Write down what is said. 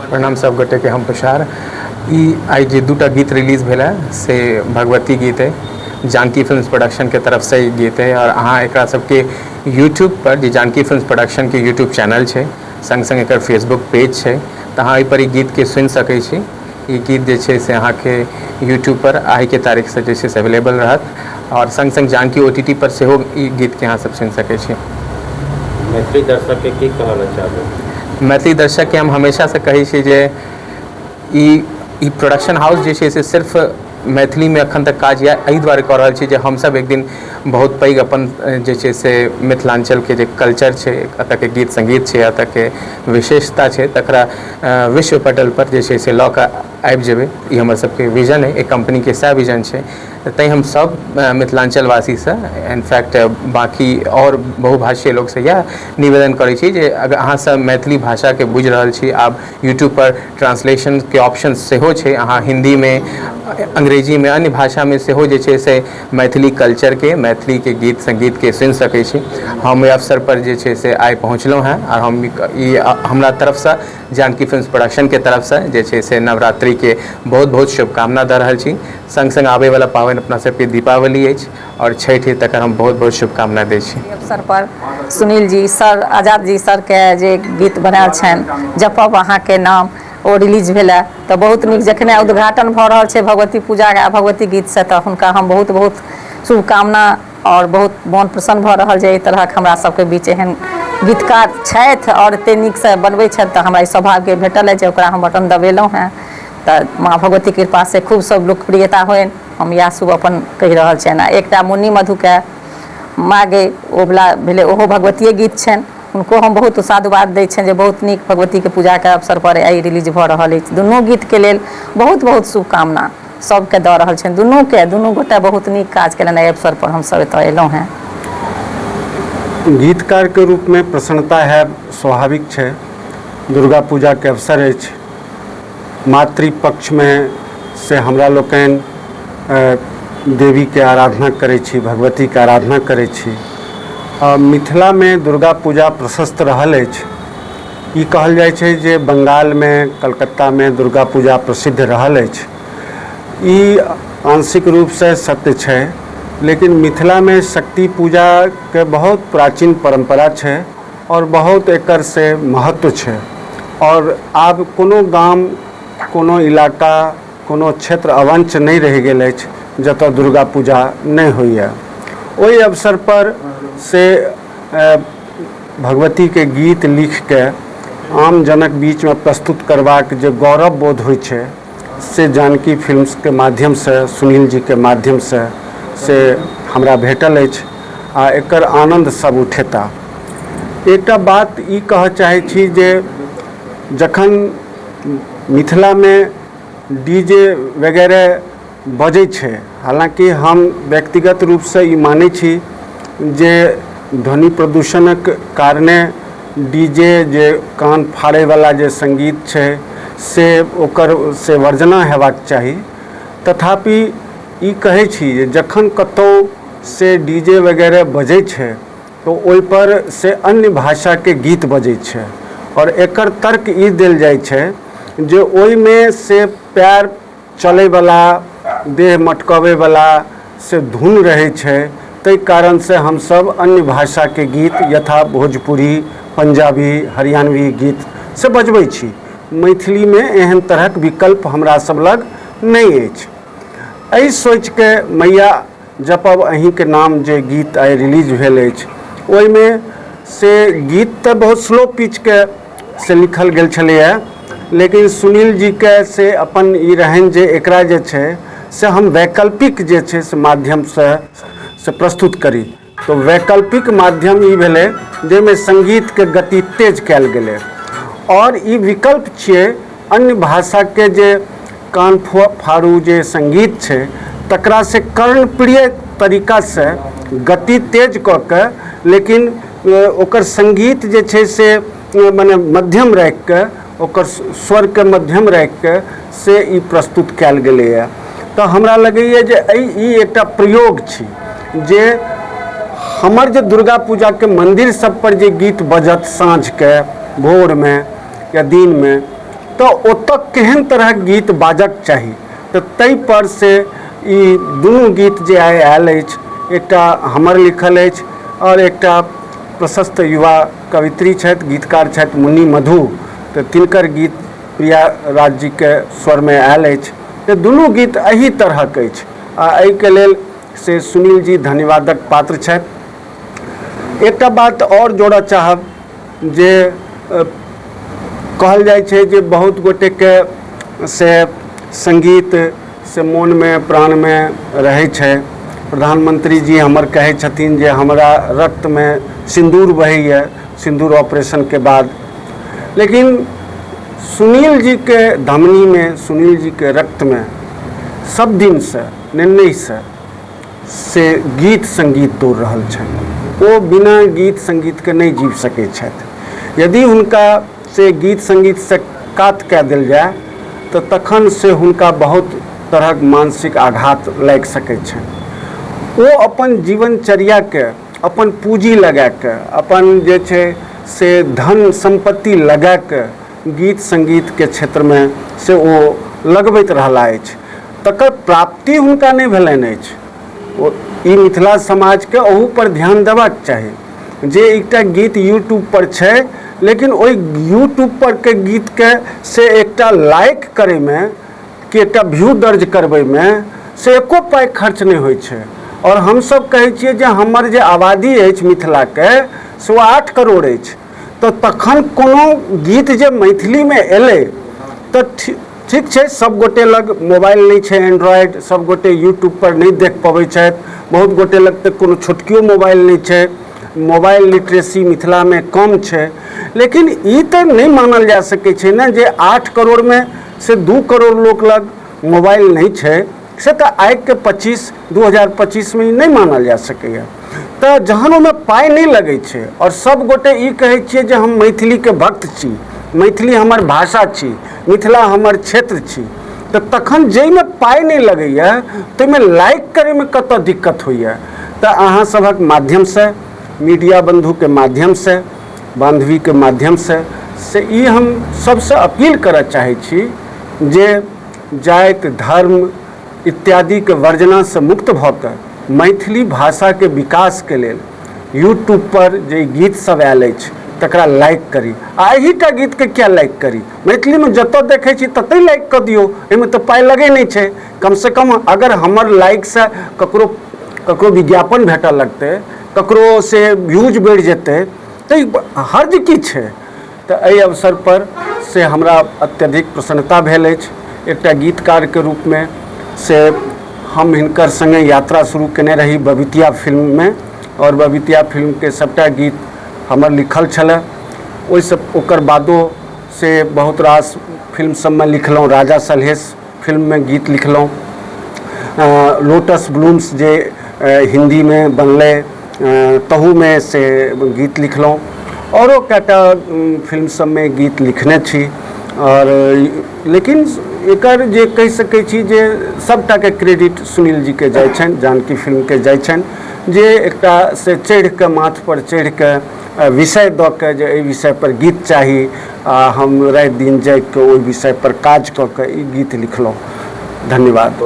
प्रणाम सब गोटे के, हम तुषार। ई आइ जे दूटा गीत रिलीज भेल है से भगवती गीत है, जानकी फिल्म्स प्रोडक्शन के तरफ से ई गीत है। और अहाँ एकरा सबके यूट्यूब पर जे जानकी फिल्म्स प्रोडक्शन के यूट्यूब चैनल छै, संग संग एकर फेसबुक पेज छै, तऽ अहाँ एहिपर ई गीतके सुनि सकै छी। ई गीत जे छै से अहाँके यूट्यूब पर आइके तारीखसँ जे छै से अवेलेबल रहत आओर संग संग जानकी ओ टी टी पर सेहो ई गीतके अहाँ सब सुनि सकै छी। मैथिली दर्शकके की कहऽ लए चाहबै? मैथिली दर्शकके हम हमेशासँ कहै छी जे ई ई प्रोडक्शन हाउस जे छै से सिर्फ मैथिलीमे एखन तक काज इएह एहि दुआरे कऽ रहल छी जे हमसभ एक दिन बहुत पैघ अपन जे छै से मिथिलाञ्चलके जे कल्चर छै, एतऽके गीत सङ्गीत छै, एतऽके विशेषता छै, तकरा विश्व पटल पर जे छै से लऽ कऽ आबि जेबै। ई हमर सबके विजन अइ, एहि कम्पनीके सएह विजन छै। तैँ हम सब मिथिलाञ्चलवासीसँ, इनफैक्ट बाँकी आओर बहुभाषीय लोकसँ इएह निवेदन करै छी जे अगर अहाँसब मैथिली भाषाके बुझि रहल छी, आब यूट्यूबपर ट्रांसलेशनके ऑप्शन सेहो छै, अहाँ हिन्दीमे, अंग्रेजीमे, अन्य भाषामे सेहो जे छै से मैथिली कल्चरके, मैथिलीके गीत सङ्गीतके सुनि सकै छी। हम एहि अवसरपर जे छै से आइ पहुँचलहुँ हेँ आओर हम ई हमरा तरफसँ, जानकी फिल्म्स प्रोडक्शनके तरफसँ जे छै से नवरात्रिके बहुत बहुत शुभकामना दऽ रहल छी। सङ्ग सङ्ग आबैवला पाबनि अपना सबके दीपावली अछि आओर छठि अछि, तकर हम बहुत बहुत शुभकामना दै छी। एहि अवसर पर सुनील जी सर, आजाद जी सरके जे गीत बनायल छनि जपब अहाँके नाम, ओ रिलीज भेलै तऽ बहुत नीक। जखने उद्घाटन भऽ रहल छै भगवती पूजाके आ भगवती गीतसँ, तऽ हुनका हम बहुत बहुत शुभकामना आओर बहुत मोन प्रसन्न भऽ रहल जे एहि तरहक हमरा सबके बीच एहन गीतकार छथि आओर एते नीकसँ बनबै छथि। तऽ हमरा ई सौभाग्य भेटल अछि जे ओकरा हम बटन दबेलहुँ हेँ, तऽ माँ भगवतीके कृपासँ खूब सब लोकप्रियता होइन, हम इएह शुभ अपन कहि रहल छियनि। आ एकटा मुन्नी मधुके माँ गे ओ वला भेलै, ओहो भगवतिये गीत छनि। हुनको हम बहुत साधुवाद दै छियनि जे बहुत नीक भगवतीके पूजाके अवसर पर आइ रिलीज भऽ रहल अछि। दुनू गीतके लेल बहुत बहुत शुभकामना सबके दऽ रहल छियनि। दुनूके दुनू गोटे बहुत नीक काज केलनि। एहि अवसर पर हमसब एतऽ एलहुँ हेँ। गीतकारके रूपमे प्रसन्नता हैब स्वाभाविक छै। दुर्गा पूजाके अवसर अछि, मातृपक्षमे से हमरा लोकनि देवीके आराधना करै छी, भगवतीके आराधना करै छी। आ मिथिलामे दुर्गा पूजा प्रशस्त रहल अछि। ई कहल जाइ छै जे बंगालमे, कलकत्तामे दुर्गा पूजा प्रसिद्ध रहल अछि। ई आंशिक रूपसँ सत्य छै, लेकिन मिथिलामे शक्ति पूजाके बहुत प्राचीन परम्परा छै आओर बहुत एकर से महत्व छै। आओर आब कोनो गाम, कोनो इलाका, कोनो क्षेत्र अवंच नहि रहि गेल अछि जतऽ दुर्गा पूजा नहि होइए। ओहि अवसरपर से भगवतीके गीत लिखिके आमजनक बीचमे प्रस्तुत करबाक जे गौरव बोध होइ छै से जानकी फिल्म्सके माध्यमसँ, सुनील जीके माध्यमसँ से हमरा भेटल अछि आ एकर आनन्द सब उठेता। एकटा बात ई कहऽ चाहै छी जे जखन मिथिलामे डी जे वगैरह बजै छै, हालाँकि हम व्यक्तिगत रूपसँ ई मानै छी जे ध्वनि प्रदूषणक कारणे डी जे जे कान फाड़ैवला जे सङ्गीत छै से ओकर से वर्जना हेबाक चाही। तथापि ई कहै छी जे जखन कतहु से डी जे वगैरह बजै छै तऽ ओहिपर से अन्य भाषाके गीत बजै छै आओर एकर तर्क ई देल जाइ छै जे ओहिमे से पएर चलैवला, देह मटकबैवला से धुन रहै छै, ताहि कारणसँ हमसभ अन्य भाषाके गीत यथा भोजपुरी, पंजाबी, हरियाणवी गीत से बजबै छी। मैथिलीमे एहन तरहक विकल्प हमरा सभ लग नहि अछि। एहि सोचिके मैया जपब अहीँके नाम जे गीत आइ रिलीज भेल अछि, ओहिमे से गीत तऽ बहुत स्लो पिचके से लिखल गेल छलैए, लेकिन सुनील जीके से अपन ई रहनि जे एकरा जे छै से हम वैकल्पिक जे छै से माध्यमसँ से प्रस्तुत करी। तऽ वैकल्पिक माध्यम ई भेलै जाहिमे सङ्गीतके गति तेज कयल गेलै आओर ई विकल्प छियै अन्य भाषाके जे कान फाड़ू जे सङ्गीत छै तकरा से कर्णप्रिय तरीकासँ गति तेज कऽ के, लेकिन ओकर सङ्गीत जे छै से मने मध्यम राखिके, ओकर स्वरके मध्यम राखिके से ई प्रस्तुत कयल गेलैए। तऽ हमरा लगैए जे एहि ई एकटा प्रयोग छी जे हमर जे दुर्गा पूजाके मन्दिर सब पर जे गीत बजत साँझके भोरमे या दिनमे, तऽ ओतऽ केहन तरहक गीत बाजक चाही, तऽ ताहिपर से ई दुनू गीत जे आइ आयल अछि, एकटा हमर लिखल अछि आओर एकटा प्रशस्त युवा कवित्री छथि, गीतकार छथि मुन्नी मधु, तऽ तिनकर गीत प्रिया राज जीके स्वरमे आयल अछि। तऽ दुनू गीत एही तरहक अछि आ एहिके लेल से सुनील जी धन्यवादक पात्र छथि। एकटा बात आओर जोड़ऽ चाहब जे कहल जाइ छै जे बहुत गोटेके से सङ्गीत से मोनमे प्राणमे रहै छै। प्रधानमंत्री जी हमर कहै छथिन जे हमरा रक्तमे सिन्दूर बहैए सिन्दूर ऑपरेशनके बाद, लेकिन सुनील जीके धमनीमे, सुनील जीके रक्तमे सब दिनसँ नेन्नहिसँ से गीत सङ्गीत दौड़ रहल छनि। ओ बिना गीत सङ्गीतके नहि जीव सकै छथि। यदि हुनका से गीत सङ्गीतसँ कात कए देल जाय तऽ तखन से हुनका बहुत तरहक मानसिक आघात लागि सकै छनि। ओ अपन जीवनचर्याके अपन पूँजी लगाके, अपन जे छै से धन सम्पत्ति लगाके गीत सङ्गीतके क्षेत्रमे से ओ लगबैत रहला अछि। तकर प्राप्ति हुनका नहि भेलनि अछि। ओ ई मिथिला समाजके ओहूपर ध्यान देबाक चाही जे एकटा गीत यूट्यूबपर छै, लेकिन ओहि यूट्यूबपर के गीतके से एकटा लाइक करैमे कि एकटा व्यू दर्ज करबैमे से एको पाइ खर्च नहि होइ छै। आओर हमसभ कहै छियै जे हमर जे आबादी अछि मिथिलाके से ओ 8 करोड़ अछि, तऽ तखन कोनो गीत जे मैथिलीमे एलै तऽ ठीक छै, सब गोटे लग मोबाइल नहि छै एंड्रॉयड, सब गोटे यूट्यूबपर नहि देख पबै छथि, बहुत गोटे लग तऽ कोनो छोटकियो मोबाइल नहि छै, मोबाइल लिटरेसी मिथिलामे कम छै। लेकिन ई तऽ नहि मानल जा सकै छै ने जे 8 करोड़मे से 2 करोड़ लोक लग मोबाइल नहि छै, से तऽ आइके 2025मे ई नहि मानल जा सकैए। तऽ जहन ओहिमे पाइ नहि लगै छै आओर सब गोटे ई कहै छियै जे हम मैथिलीके भक्त छी, मैथिली हमर भाषा छी, मिथिला हमर क्षेत्र छी, तऽ तखन जाहिमे पाइ नहि लगैए ताहिमे लाइक करैमे कतऽ दिक्कत होइए? तऽ अहाँ सभक माध्यमसँ, मीडिया बन्धुके माध्यमसँ, बान्धवीके माध्यमसँ से ई हम सबसँ अपील करऽ चाहै छी जे जाति, धर्म इत्यादिके वर्जनासँ मुक्त भऽ कऽ मैथिली भाषाके विकासके लेल यूट्यूबपर जे गीत सब आयल अछि तकरा लाइक करी। आ एहिटा गीतके किया लाइक करी? मैथिलीमे जतऽ देखै छी ततहि लाइक कऽ दियौ, एहिमे तऽ पाइ लगै नहि छै। कमसँ कम अगर हमर लाइकसँ ककरो ककरो विज्ञापन भेटऽ लगतै, ककरो से व्यूज बढ़ि जेतै, तऽ हर्ज की छै? तऽ एहि अवसरपर से हमरा अत्यधिक प्रसन्नता भेल अछि। एकटा गीतकारके रूपमे से हम हिनकर सङ्गे यात्रा शुरू कयने रही बबितिया फिल्ममे, आओर बबितिया फिल्मके सभटा गीत हमर लिखल छलए। ओहिसँ ओकर बादो से बहुत रास फिल्म सभमे लिखलहुँ। राजा सलहेश फिल्ममे गीत लिखलहुँ, लोटस ब्लूम्स जे हिन्दीमे बनलै तहूमे से गीत लिखलहुँ, आओरो कएटा फिल्म सभमे गीत लिखने छी। आओर लेकिन एकर जे कहि सकै छी जे सभटाके क्रेडिट सुनील जीके जाइ छनि, जानकी फिल्मके जाइ छनि, जे एकटा से चढ़िकऽ माथपर चढ़िकऽ विषय दऽ कऽ जे एहि विषयपर गीत चाही, आ हम राति दिन जागिकऽ ओहि विषयपर काज कऽ कऽ ई गीत लिखलहुँ। धन्यवाद।